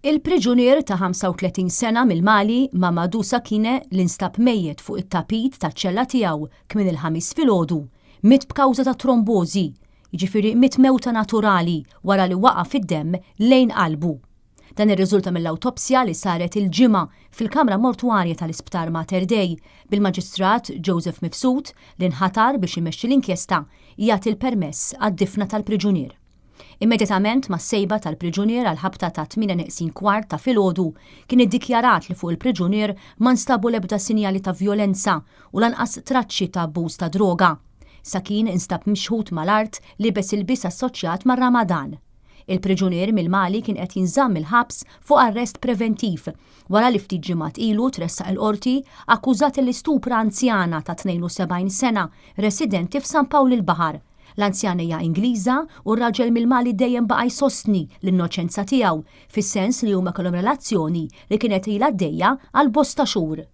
Il-priġunier ta' 35 sena mill-Mali, Mamadou Sakine, li nstab mejjet fuq it-tapit taċ-ċella tiegħu kmieni l-Ħamis filgħodu, miet b'kawża ta' trombożi, jiġifieri miet mewta naturali wara li waqa' fid-demm lejn qalbu. Dan irriżulta mill-awtopsja li saret il-Ġimgħa fil-kamra mortwarja tal-Isptar Mater Dei, bil-Maġistrat Joseph Mifsud, li nħatar biex imexxi l-inkjesta, jagħti l-permess għad-difna tal-priġunier. Immedjatament mas-sejba tal-priġunier għall-ħabta ta' tmienja neqsin kwart ta' filgħodu, kien iddikjarat li fuq il-priġunier ma nstabu l-ebda sinjali ta' vjolenza u lanqas traċċi ta' abbuż ta' droga. Sakin instab mixħut mal-art liebes ilbies assoċjat mar-Ramadan. Il-priġunier mill-Mali kien qed jinżamm il-ħabs fuq arrest preventiv wara li ftit ġimgħat ilu tressaq il-Qorti akkużat li stupra anzjana ta' 72 sena residenti f'San Pawl il-Baħar. L-anzjana hija Ingliża u r-raġel mill-Mali dejjem baqa' jsostni l-innoċenza tiegħu, fis-sens li huma kellhom relazzjoni li kienet ilha għaddejja għal bosta xhur.